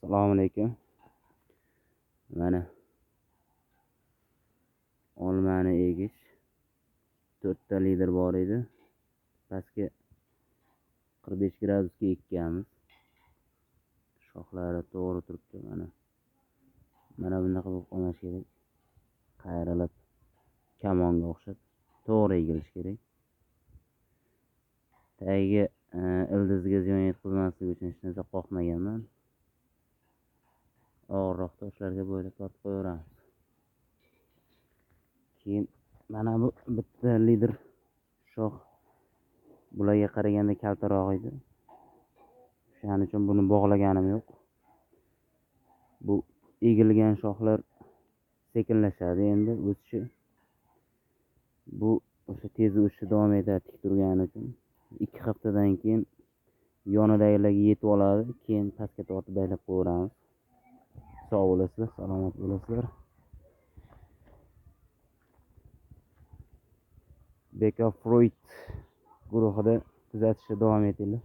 Assalomu alaykum. Mana olmani egish. 4 ta lider bor edi. Pastga 45 gradusga ekkanmiz. Shoxlari to'g'ri turibdi mana. Mana bunaqa bo'lib qolmashi kerak. Qayrilib kamonga o'xshab to'g'ri egilishi kerak. Tagiga ildizga ziyon yetkazmaslik uchun hech narsa qoqmaganman. Og'irroq toshlarga bo'ylab tortib qo'yaveramiz. Keyin mana bu bitta lider shox bularga qaraganda kaltaroq edi. Shuning uchun buni bog'laganim yo'q. Bu egilgan shoxlar sekinlashadi endi o'sishi. Bu o'sha tez o'sishda davom etadi tik turgani uchun. 2 haftadan keyin yonidagilarga yetib oladi, keyin pastga tortib baylab qo'yaveramiz. Sog' bo'lasizlar, salomat bo'lasizlar. Beka Fruit guruhida kuzatishda davom etinglar.